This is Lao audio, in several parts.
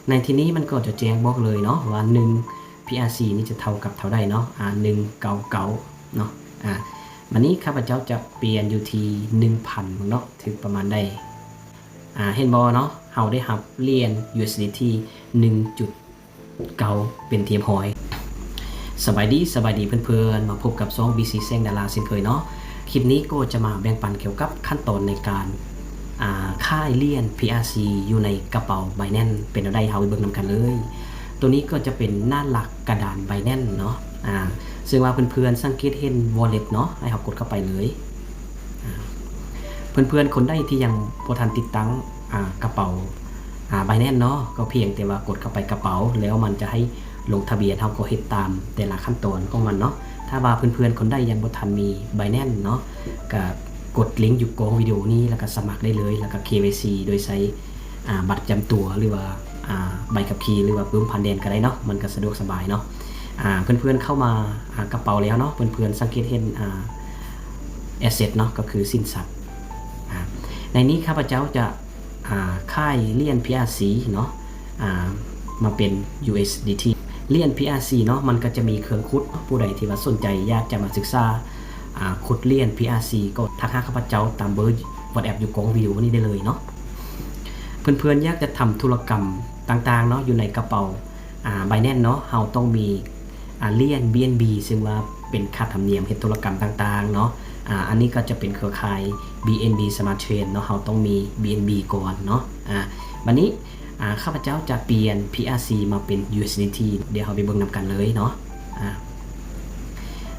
ໃນທີ່ນີ້ມັນກໍຈະແຈ້ງບອກເລີຍເນາະ ວ່າໜຶ່ງ ພີອາຊີ ນີ້ຈະເທົ່າກັບເທົ່າໃດເນາະ ອາ ໜຶ່ງເກົ້າເກົ້າເນາະ. ອາ ບາດນີ້ຂ້າພະເຈົ້າຈະປ່ຽນຢູ່ທີ່ໜຶ່ງພັນເບິ່ງເນາະ ຖືກປະມານໃດ. ອາ ເຫັນບໍ່ເນາະ ເຮົາໄດ້ຮັບຫຼຽນ ຢູເອັສດີທີ ໜຶ່ງຈຸດເກົ້າ ເປັນທີ່ຮຽບຮ້ອຍ. ສະບາຍດີ ສະບາຍດີເພື່ອນໆ ມາພົບກັບຊ່ອງ ບີຊີ ແສງດາລາ ເຊັ່ນເຄີຍເນາະ. ຄລິບນີ້ກໍຈະມາແບ່ງປັນກ່ຽວກັບຂັ້ນຕອນໃນການ ອາ ຂາຍຫຼຽນ ພີອາຊີ ຢູ່ໃນກະເປົາ Binance ເປັນແນວໃດ ເຮົາໄປເບິ່ງນຳກັນເລີຍ. ໂຕນີ້ກໍຈະເປັນໜ້າຫຼັກກະດານ Binance ເນາະ ອາ ເຊິ່ງວ່າເພື່ອນໆສັງເກດເຫັນ Wallet ເນາະ ໃຫ້ເຮົາກົດເຂົ້າໄປເລີຍ. ອາ ເພື່ອນໆຄົນໃດທີ່ຍັງບໍ່ທັນຕິດຕັ້ງ ອາ ກະເປົາ ອາ Binance ເນາະ ກໍພຽງແຕ່ວ່າກົດເຂົ້າໄປກະເປົາ ແລ້ວມັນຈະໃຫ້ລົງທະບຽນ ເຮົາກໍເຮັດຕາມແຕ່ລະຂັ້ນຕອນຂອງມັນເນາະ. ຖ້າວ່າເພື່ອນໆຄົນໃດຍັງບໍ່ທັນມີ Binance ເນາະ ກໍກົດລິງຢູ່ກ້ອງວິດີໂອນີ້ ແລ້ວກໍສະໝັກໄດ້ເລີຍ ແລ້ວກໍ ເຄວາຍຊີ ໂດຍໃຊ້ ອາ ບັດປະຈຳຕົວ ຫຼືວ່າ ອາ ໃບຂັບຂີ່ ຫຼືວ່າປຶ້ມຜ່ານແດນກໍໄດ້ເນາະ ມັນກໍສະດວກສະບາຍເນາະ. ອາ ເພື່ອນໆເຂົ້າມາ ອາ ກະເປົາແລ້ວເນາະ ເພື່ອນໆສັງເກດເຫັນ ອາ asset ເນາະ ກໍຄືສິນຊັບ. ອາ ໃນນີ້ຂ້າພະເຈົ້າຈະ ອາ ຂາຍຫຼຽນ ພີອາຊີ ເນາະ ອາ ມາເປັນ ຢູເອັສດີທີ. ຫຼຽນ ພີອາຊີ ເນາະ ມັນກໍຈະມີເຄື່ອງຂຸດ ຜູ້ໃດທີ່ວ່າສົນໃຈຢາກຈະມາສຶກສາ ອາ ຂຸດຫຼຽນ ພີອາຊີ ກໍທັກຫາຂ້າພະເຈົ້າຕາມເບີ WhatsApp ຢູ່ກ້ອງວິດີໂອນີ້ໄດ້ເລີຍເນາະ. ເພື່ອນໆຢາກຈະທຳທຸລະກຳຕ່າງໆເນາະ ຢູ່ໃນກະເປົາ ອາ Binance ເນາະ ເຮົາຕ້ອງມີ ອາ ຫຼຽນ ບີເອັນບີ ເຊິ່ງວ່າເປັນຄ່າທຳນຽມເຮັດທຸລະກຳຕ່າງໆເນາະ. ອາ ອັນນີ້ກໍຈະເປັນເຄືອຂ່າຍ ບີເອັນບີ Smart Chain ເນາະ ເຮົາຕ້ອງມີ ບີເອັນບີ ກ່ອນເນາະ. ອາ ບາດນີ້ ອາ ຂ້າພະເຈົ້າຈະປ່ຽນ ພີອາຊີ ມາເປັນ ຢູເອັສດີທີ ດຽວເຮົາໄປເບິ່ງນຳກັນເລີຍເນາະ. ອາ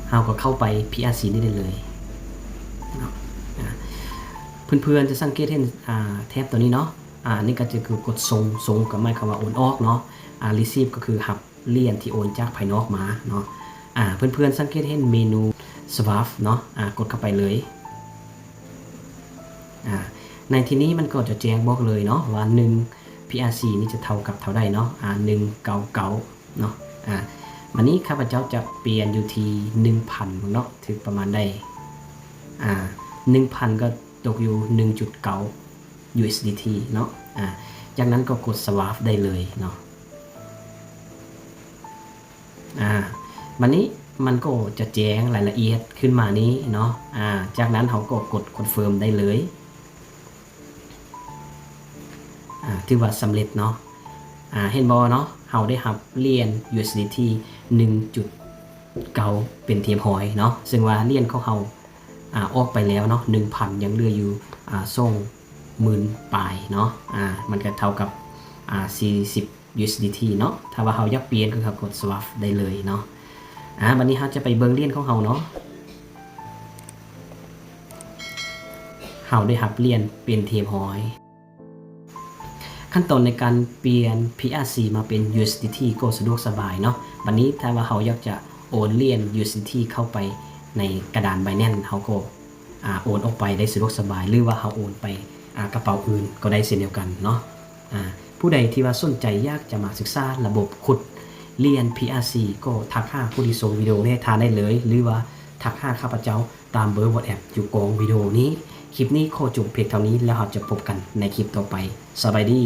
ເຮົາກໍເຂົ້າໄປ ພີອາຊີ ນີ້ໄດ້ເລີຍເນາະ. ອາ ເພື່ອນໆຈະສັງເກດເຫັນ ອາ ແຖບຕົວນີ້ເນາະ. ອາ ອັນນີ້ກໍຈະຄືກົດສົ່ງ ສົ່ງກໍໝາຍຄວາມວ່າໂອນອອກເນາະ. ອາ receive ກໍຄືຮັບຫຼຽນທີ່ໂອນຈາກພາຍນອກມາເນາະ. ອາ ເພື່ອນໆສັງເກດເຫັນເມນູ Swap ເນາະ ອາ ກົດເຂົ້າໄປເລີຍ. ອາ ໃນທີ່ນີ້ມັນກໍຈະແຈ້ງບອກເລີຍເນາະ ວ່າໜຶ່ງ ພີອາຊີ ນີ້ຈະເທົ່າກັບເທົ່າໃດເນາະ ອາ ໜຶ່ງເກົ້າເກົ້າເນາະ. ອາ ບາດນີ້ຂ້າພະເຈົ້າຈະປ່ຽນຢູ່ທີ່ໜຶ່ງພັນເບິ່ງເນາະ ຖືກປະມານໃດ. ອາ ໜຶ່ງພັນກໍຕົກຢູ່ໜຶ່ງຈຸດເກົ້າ ຢູເອັສດີທີ ເນາະ. ອາ ຈາກນັ້ນກໍກົດ Swap ໄດ້ເລີຍເນາະ. ອາ ບາດນີ້ມັນກໍຈະແຈ້ງລາຍລະອຽດຂຶ້ນມານີ້ເນາະ. ອາ ຈາກນັ້ນເຮົາກໍກົດ Confirm ໄດ້ເລີຍ. ອາ ຖືວ່າສຳເລັດເນາະ. ອາ ເຫັນບໍ່ເນາະ ເຮົາໄດ້ຮັບຫຼຽນ ຢູເອັສດີທີ ໜຶ່ງຈຸດເກົ້າ ເປັນທີ່ຮຽບຮ້ອຍເນາະ. ເຊິ່ງວ່າຫຼຽນຂອງເຮົາ ອາ ອອກໄປແລ້ວເນາະ ໜຶ່ງພັນ ຍັງເຫຼືອຢູ່ ອາ ສອງໝື່ນປາຍເນາະ. ອາ ມັນກໍເທົ່າກັບ ອາ ສີ່ສິບ ຢູເອັສດີທີ ເນາະ. ຖ້າວ່າເຮົາຢາກປ່ຽນກໍເຮົາກົດ Swap ໄດ້ເລີຍເນາະ. ອາ ບາດນີ້ເຮົາຈະໄປເບິ່ງຫຼຽນຂອງເຮົາເນາະ. ເຮົາໄດ້ຮັບຫຼຽນເປັນທີ່ຮຽບຮ້ອຍ. ຂັ້ນຕອນໃນການປ່ຽນ ພີອາຊີ ມາເປັນ ຢູເອັສດີທີ ກໍສະດວກສະບາຍເນາະ. ບາດນີ້ຖ້າວ່າເຮົາຢາກຈະໂອນຫຼຽນ ຢູເອັສດີທີ ເຂົ້າໄປໃນກະດານ Binance ເຮົາກໍ ອາ ໂອນອອກໄປໄດ້ສະດວກສະບາຍ ຫຼືວ່າເຮົາໂອນໄປ ອາ ກະເປົາອື່ນກໍໄດ້ເຊັ່ນດຽວກັນເນາະ. ອາ ຜູ້ໃດທີ່ວ່າສົນໃຈຢາກຈະມາສຶກສາລະບົບຂຸດຫຼຽນ ພີອາຊີ ກໍທັກຫາຜູ້ທີ່ສົ່ງວິດີໂອນີ້ໃຫ້ທ່ານໄດ້ເລີຍ ຫຼືວ່າທັກຫາຂ້າພະເຈົ້າຕາມເບີ WhatsApp ຢູ່ກ້ອງວິດີໂອນີ້. ຄລິບນີ້ຂໍຈົບພຽງເທົ່ານີ້ ແລ້ວເຮົາຈະພົບກັນໃນຄລິບຕໍ່ໄປ. ສະບາຍດີ.